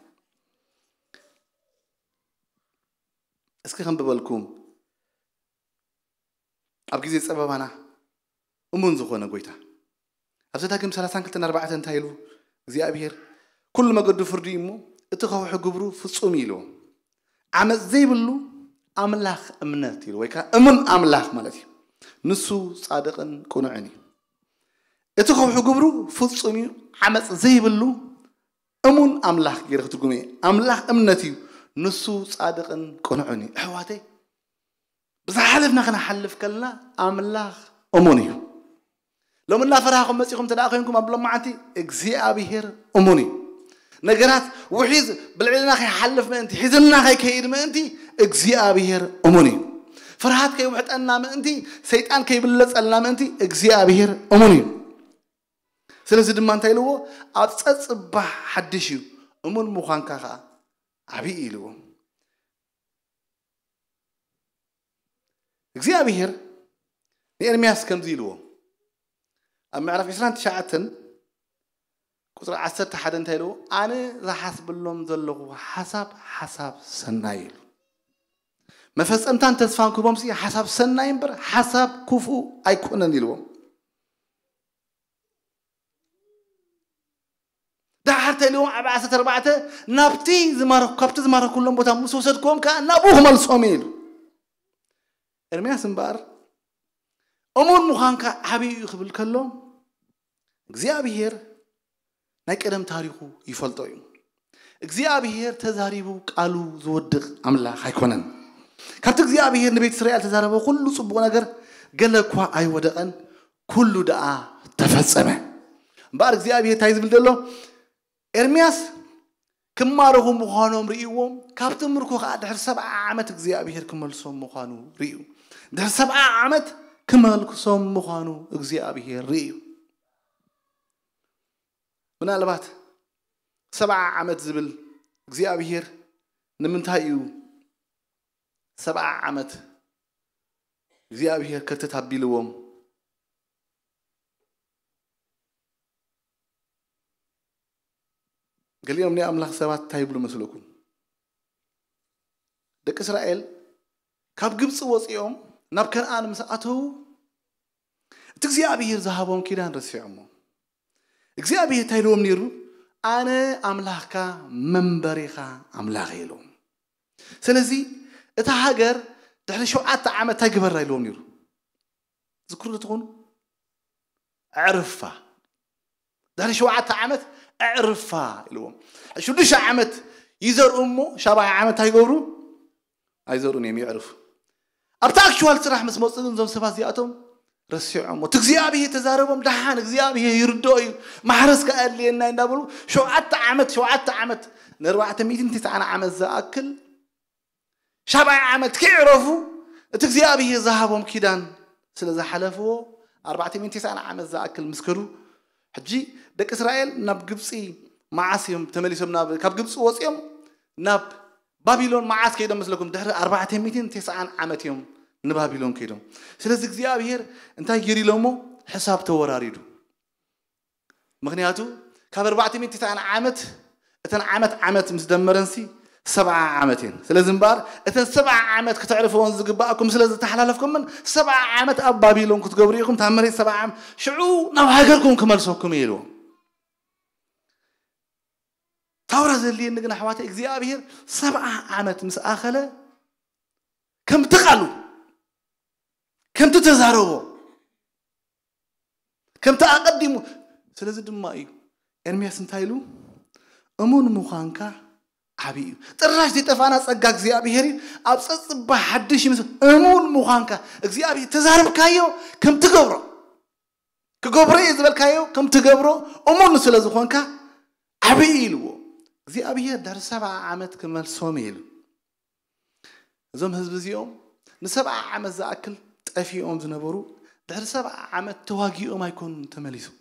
እስኪ ከንብበልኩም። ኣብ ግዜ ጸበባና እሙን ዝኾነ ጐይታ። ኣብ ዘዳግም ሰላሳን ክልተን ኣርባዕተን እንታይ ኢሉ እግዚኣብሔር? "ኩሉ መገዱ ፍርዲ እዩ እሞ፣ እቲ ከውሒ ግብሩ ፍጹም እዩ" ኢልዎ። "ዓመጽ ዘይብሉ ኣምላኽ እምነት" ኢሉ፣ ወይ ከኣ እሙን ኣምላኽ ማለት እዩ። "ንሱ ጻድቕን ቅኑዕን እዩ። እቲ ከውሒ ግብሩ ፍጹም እዩ፣ ዓመጽ ዘይብሉ እሙን ኣምላኽ" ገይረ ክትርጉም እየ። "ኣምላኽ እምነት እዩ፣ ንሱ ጻድቕን ቅኑዕን እዩ።" ኣሕዋተይ፣ ብዝሓለፍና ክንሓልፍ ከለና ኣምላኽ እሙን እዩ። ሎሚ እናፈራህኹም መጺኹም እንተ ደኣ ኮይንኩም፣ ኣብ ሎማዓንቲ እግዚኣብሔር እሙን እዩ። ነገራት ውሒዝ ብልዕልና ከይሓልፍ ምእንቲ፣ ሒዝና ከይከይድ ምእንቲ እግዚኣብሔር እሙን እዩ። ፍርሃት ከይውሕጠና ምእንቲ፣ ሰይጣን ከይብለጸልና ምእንቲ እግዚኣብሔር እሙን እዩ። ስለዚ ድማ እንታይ ኢልዎ? "ኣብ ጸጽባሕ ሓድሽ እዩ፣ እሙን ምዃንካ ኸኣ ዓብዪ" ኢልዎ። እግዚኣብሔር ንኤርምያስ ከምዚ ኢልዎ፣ ኣብ ምዕራፍ ዕስራን ትሽዓተን ቁጽሪ ዓሰርተ ሓደ እንታይ ኢልዎ? "ኣነ ዝሓስበሎም ዘለኹ ሓሳብ፣ ሓሳብ ሰናይ" ኢሉ። መፈጸምታን ተስፋን ክህቦምሲ ሓሳብ ሰናይ እምበር ሓሳብ ክፉእ ኣይኮነን ኢልዎም። ደሓር እንታይ ኢልዎም? ኣብ ዓሰርተ ኣርባዕተ፣ "ናብቲ ዝማረኩ-፣ ካብቲ ዝማረኩሎም ቦታ ምስ ወሰድክዎም ከኣ ናብኡ ክመልሶም እየ" ኢሉ። ኤርምያስ እምበኣር፣ "እሙን ምዃንካ ዓብዪ እዩ" ክብል ከሎ፣ እግዚኣብሔር ናይ ቀደም ታሪኹ ይፈልጦ እዩ። እግዚኣብሔር ተዛሪቡ ቃሉ ዝወድቕ ኣምላኽ ኣይኮነን። ካብቲ እግዚኣብሔር ንቤት እስራኤል ተዛረበ ኩሉ ጽቡቕ ነገር ገለ እኳ ኣይወደቐን፣ ኩሉ ደኣ ተፈጸመ። እምበኣር እግዚኣብሔር እንታይ ዝብል ዘሎ? ኤርምያስ ክማረኹ ምዃኖም ርእይዎም፣ ካብቲ ምርኮ ከኣ ድሕሪ ሰብዓ ዓመት እግዚኣብሔር ክመልሶም ምዃኑ ርእዩ። ድሕሪ ሰብዓ ዓመት ክመልሶም ምዃኑ እግዚኣብሔር ርእዩ። ምናልባት ሰብዓ ዓመት ዝብል እግዚኣብሔር ንምንታይ እዩ ሰብዓ ዓመት እግዚኣብሔር ከርተት ኣቢልዎም? ገሊኦም ናይ ኣምላኽ ሰባት እንታይ ይብሉ መስለኩም? ደቂ እስራኤል ካብ ግብፂ ወፂኦም ናብ ከነኣን ምስ ኣተዉ እቲ እግዚኣብሔር ዝሃቦም ኪዳን ረሲዖሞ። እግዚኣብሔር እንታይ ኢልዎም ነይሩ? ኣነ ኣምላኽካ መንበሪኻ ኣምላኽ ኢልዎም። ስለዚ እታ ሃገር ድሕሪ ሸውዓተ ዓመት እንታይ ግበራ ኢልዎም ነይሩ? ዝክሩ ትኾኑ? ኣዕርፋ። ድሕሪ ሸውዓተ ዓመት ኣዕርፋ ኢልዎም። ሽዱሽተ ዓመት ይዘርኡ እሞ ሻብዓይ ዓመት እንታይ ይገብሩ? ኣይዘርኡን እዮም፣ የዕርፉ። ኣብቲ ኣክቹዋል ስራሕ ምስ መፁ ግን እዞም ሰባት እዚኣቶም ረሲዖም። እቲ እግዚኣብሔር ተዛረቦም፣ ደሓን እግዚኣብሔር ይርድኦ እዩ፣ ማሕረስ ከኣ ኣድልየና እዩ እንዳበሉ ሸውዓተ ዓመት፣ ሸውዓተ ዓመት፣ ንኣርባዕተ ሚእትን ትስዓን ዓመት ዝኣክል ሻብዓይ ዓመት ከይዕረፉ እቲ እግዚኣብሔር ዝሃቦም ኪዳን ስለ ዝሓለፍዎ ኣርባዕተ ሚእትን ትስዓን ዓመት ዝኣክል ምስ ከዱ ሕጂ ደቂ እስራኤል ናብ ግብፂ መዓስ እዮም ተመሊሶም? ናብ ካብ ግብፂ ወፂኦም ናብ ባቢሎን መዓስ ከይዶም መስለኩም? ድሕሪ ኣርባዕተ ሚእትን ተስዓን ዓመት እዮም ንባቢሎን ከይዶም። ስለዚ እግዚኣብሔር እንታይ ገይሩ ኢሎሞ? ሕሳብ ተወራሪዱ። ምክንያቱ ካብ ኣርባዕተ ሚእትን ተስዓን ዓመት እተን ዓመት ዓመት ምስ ደመረንሲ ሰብዓ ዓመት እየን። ስለዚ እምበኣር እተን ሰብዓ ዓመት ክተዕርፈወን ዝግባኣኩም ስለ ዝተሓላለፍኩምን ሰብዓ ዓመት ኣብ ባቢሎን ክትገብሩ ኢኹም። እታ መሬት ሰብዓ ዓመት ሽዑ ናብ ሃገርኩም ክመልሰኩም እየ ኢልዎም። ታውራ ዘድልየኒ ግን ኣሕዋተይ እግዚኣብሔር ሰብዓ ዓመት ምስ ኣኸለ ከምቲ ቃሉ ከምቲ ተዛረቦ ከምቲ ኣቐዲሙ ስለዚ ድማ እዩ ኤርምያስ እንታይ ኢሉ እሙን ምዃንካ ዓብዪ እዩ። ጥራሽ ዘይጠፋና ጸጋ እግዚኣብሔር እዩ። ኣብ ጸጽባ ሓድሽ ምስ እሙን ምዃንካ እግዚኣብሔር ተዛርብካዮ ከም ትገብሮ ክገብሮ እየ ዝበልካዮ ከም ትገብሮ እሙን ስለ ዝኾንካ ዓብዪ ኢልዎ እግዚኣብሔር ድሕሪ ሰብዓ ዓመት ክመልሶም እዩ ኢሉ። እዞም ህዝቢ እዚኦም ንሰብዓ ዓመት ዝኣክል ጠፊኦም ዝነበሩ ድሕሪ ሰብዓ ዓመት ተዋጊኦም ኣይኮኑን ተመሊሶም።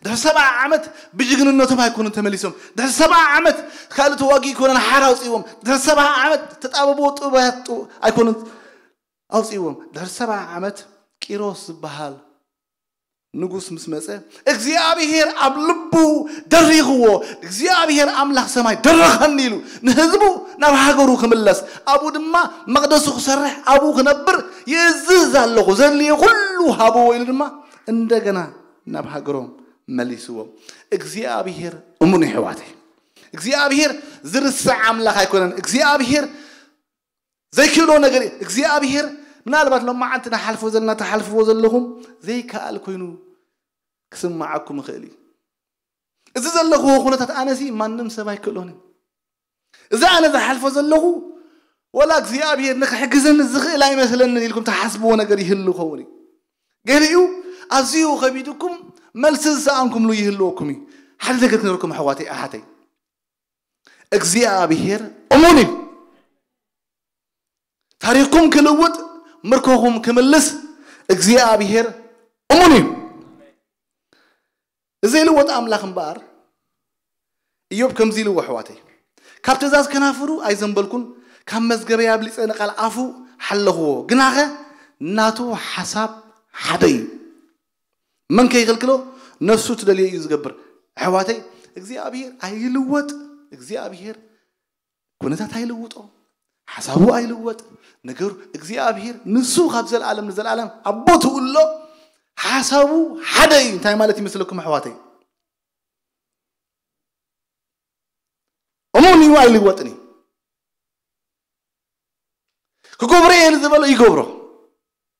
ድሕሪ ሰብዓ ዓመት ብጅግንነቶም ኣይኮኑን ተመሊሶም። ድሕሪ ሰብዓ ዓመት ካልእ ተዋጊ ኣይኮነን ሓር ኣውፅዎም። ድሕሪ ሰብዓ ዓመት ተጣበብዎ ጥበያት ኣይኮኑን ኣውፅዎም። ድሕሪ ሰብዓ ዓመት ቂሮስ ዝበሃል ንጉስ ምስ መፀ እግዚኣብሔር ኣብ ልቡ ደሪኽዎ። እግዚኣብሔር ኣምላኽ ሰማይ ደረኸኒ ኢሉ ንህዝቡ ናብ ሃገሩ ክምለስ ኣብኡ ድማ መቕደሱ ክሰርሕ ኣብኡ ክነብር ይእዝዝ ኣለኹ ዘድልየ ኩሉ ሃብዎ ኢሉ ድማ እንደገና ናብ ሃገሮም መሊስዎም። እግዚኣብሔር እሙን ይሕዋተይ። እግዚኣብሔር ዝርስዕ ኣምላኽ ኣይኮነን። እግዚኣብሔር ዘይክእሎ ነገር እዩ እግዚኣብሔር። ምናልባት ሎማዓንቲ ንሓልፎ ዘለና ትሓልፍዎ ዘለኹም ዘይከኣል ኮይኑ ክስምዓኩም ይኽእል እዩ። እዚ ዘለኹዎ ኩነታት ኣነሲ ማንም ሰብ ኣይክእሎን እዩ። እዚ ኣነ ዝሓልፎ ዘለኹ ወላ እግዚኣብሔር ንክሕግዘኒ ዝኽእል ኣይመስለንን ኢልኩም ትሓስብዎ ነገር ይህሉ ኸውን እዩ። ገሊኡ ኣዝዩ ከቢድኩም መልሲ ዝሰኣንኩምሉ ይህልወኩም እዩ። ሓደ ነገር ክነርኩም ኣሕዋተይ ኣሓተይ እግዚኣብሔር እሙን እዩ። ታሪኽኩም ክልውጥ ምርኮኹም ክምልስ እግዚኣብሔር እሙን እዩ። እዚ ይልወጥ ኣምላኽ እምበኣር እዮብ ከምዚ ኢልዎ ኣሕዋተይ ካብ ትእዛዝ ከናፍሩ ኣይዘንበልኩን ካብ መዝገበይ ኣብሊፀ ንቓል ኣፉ ሓለኽዎ ግናኸ ናቱ ሓሳብ ሓደ እዩ። መን ከይኽልክሎ ነፍሱ ትደልዮ እዩ ዝገብር። ኣሕዋተይ እግዚኣብሔር ኣይልወጥ። እግዚኣብሔር ኩነታት ኣይልውጦ፣ ሓሳቡ ኣይልወጥ። ነገሩ እግዚኣብሔር ንሱ ካብ ዘለኣለም ንዘለኣለም ኣብ ቦትኡ ኣሎ። ሓሳቡ ሓደ እዩ። እንታይ ማለት ይመስለኩም ኣሕዋተይ? እሙን እዩ ኣይልወጥን እዩ። ክገብሮ እየ ንዝበሎ ይገብሮ።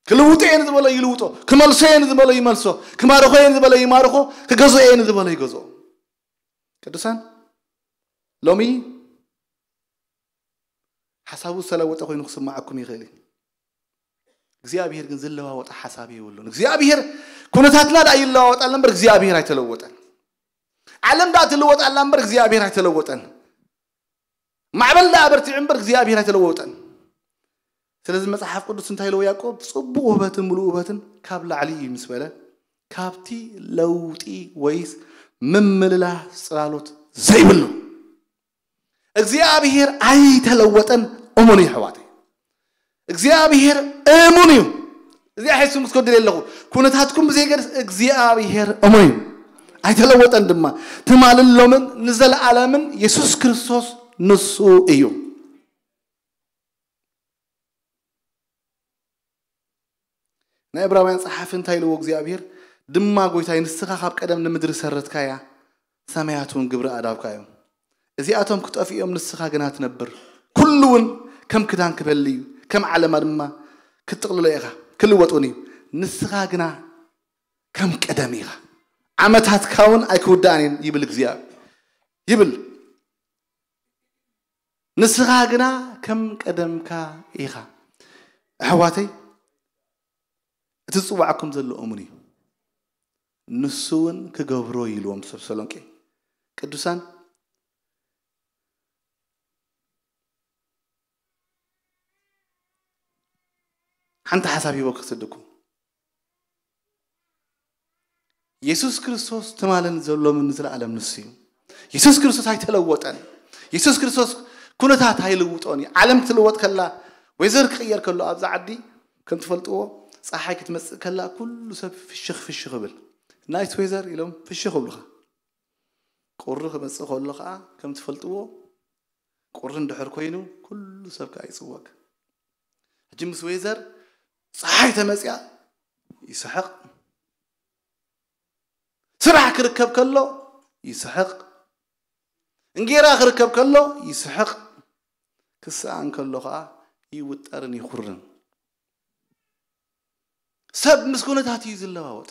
ክልውጦ እየ ንዝበሎ ይልውጦ። ክመልሶ እየ ንዝበሎ ይመልሶ። ክማርኾ እየ ንዝበሎ ይማርኾ። ክገዝኦ እየ ንዝበሎ ይገዝኦ። ቅዱሳን፣ ሎሚ ሓሳቡ ዝተለወጠ ኮይኑ ክስምዓኩም ይኽእል እዩ። እግዚኣብሔር ግን ዝለዋወጠ ሓሳብ የብሉን። እግዚኣብሔር፣ ኩነታትና ደኣ ይለዋወጥ ኣላ እምበር እግዚኣብሔር ኣይተለወጠን። ዓለም ደኣ ትልወጥ ኣላ እምበር እግዚኣብሔር ኣይተለወጠን። ማዕበል ደኣ በርቲዑ እምበር እግዚኣብሔር ኣይተለወጠን። ስለዚ መጽሓፍ ቅዱስ እንታይ ኢልዎ ያዕቆብ? ጽቡቕ ውህበትን ምሉእ ውህበትን ካብ ላዕሊ እዩ ምስ በለ፣ ካብቲ ለውጢ ወይስ ምምልላስ ጽላሎት ዘይብሉ። እግዚኣብሔር ኣይተለወጠን፣ እሙን እዩ ኣሕዋተይ። እግዚኣብሔር እሙን እዩ። እዚኣ ሒዝኩም ክትከዱ ኣለኹ። ኩነታትኩም ብዘይገድስ እግዚኣብሔር እሙን እዩ። ኣይተለወጠን ድማ። ትማልን ሎምን ንዘለዓለምን የሱስ ክርስቶስ ንሱ እዩ። ናይ ዕብራውያን ጸሓፊ እንታይ ኢልዎ እግዚኣብሔር? ድማ ጎይታይ ንስኻ ካብ ቀደም ንምድሪ ሰረትካያ፣ ሰማያት እውን ግብሪ ኣዳብካዮም። እዚኣቶም ክጠፍኡ እዮም፣ ንስኻ ግና ትነብር። ኩሉ እውን ከም ክዳን ክበሊ እዩ፣ ከም ዓለማ ድማ ክትጥቕልሎ ኢኻ፣ ክልወጥ እውን እዩ። ንስኻ ግና ከም ቀደም ኢኻ፣ ዓመታትካ እውን ኣይክውዳእን እየን ይብል እግዚኣብሔር፣ ይብል። ንስኻ ግና ከም ቀደምካ ኢኻ። ኣሕዋተይ፣ እቲ ዝጽዋዕኩም ዘሎ እሙን እዩ፣ ንሱ እውን ክገብሮ እዩ ኢልዎም ተሰሎንቄ። ቅዱሳን፣ ሓንቲ ሓሳብ ሂቦ ክስድኩም። የሱስ ክርስቶስ ትማልን ዘሎምን ንዘለኣለም ንሱ እዩ። የሱስ ክርስቶስ ኣይተለወጠን። የሱስ ክርስቶስ ኩነታት ኣይልውጦን እዩ። ዓለም ክትልወጥ ከላ፣ ወይዘር ክቕየር ከሎ፣ ኣብዚ ዓዲ ከም ትፈልጥዎ፣ ፀሓይ ክትመፅእ ከላ ኩሉ ሰብ ፍሽኽ ፍሽኽ ይብል። ናይስ ወይዘር ኢሎም ፍሽኽ ይብሉኻ። ቁሪ ክመፅእ ከሎ ከዓ ከም ትፈልጥዎ፣ ቁሪ እንድሕር ኮይኑ ኩሉ ሰብ ከዓ ይፅወግ። ሕጂ ምስ ወይዘር ፀሓይ ተመፅያ ይስሕቕ፣ ስራሕ ክርከብ ከሎ ይስሕቕ፣ እንጌራ ክርከብ ከሎ ይስሕቕ፣ ክስኣን ከሎ ከዓ ይውጠርን ይኹርን። ሰብ ምስ ኩነታት እዩ ዝለዋወጥ።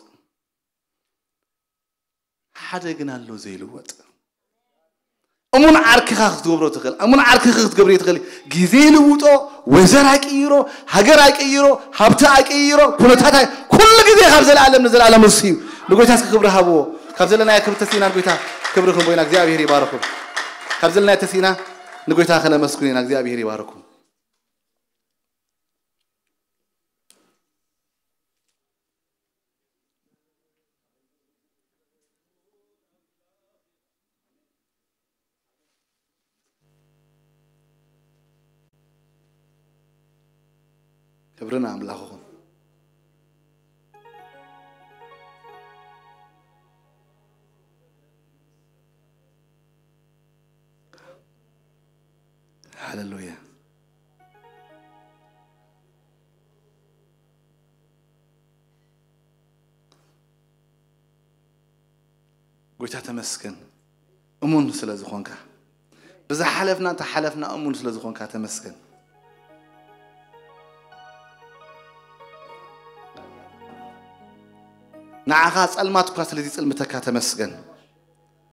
ሓደ ግን ኣሎ ዘይልወጥ። እሙን ዓርክኻ ክትገብሮ ትኽእል፣ እሙን ዓርክኻ ክትገብሪ ትኽእል። ግዜ ይልውጦ፣ ወይዘር ኣይቅይሮ፣ ሃገር ኣይቅይሮ፣ ሃብቲ ኣይቅይሮ፣ ኩነታት ኣይ-፣ ኩሉ ግዜ ካብ ዘለኣለም ንዘለኣለም እሱ እዩ። ንጎይታ እስኪ ክብሪ ሃብዎ። ካብ ዘለናዮ ክብሪ ተሲእና ንጎይታ ክብሪ ክንቦ ኢና። እግዚኣብሔር ይባርኩም። ካብ ዘለናዮ ተሲእና ንጎይታ ከነመስግን ኢና። እግዚኣብሔር ይባርኩም። ክብሪ ንኣምላኽ ይኹን። ሃሌሉያ። ጎይታ ተመስገን፣ እሙን ስለ ዝኾንካ። ብዝሓለፍና እንተሓለፍና እሙን ስለ ዝኾንካ ተመስገን። ንዓኻ ጸልማት እኳ ስለ ዝጽልምተካ ተመስገን።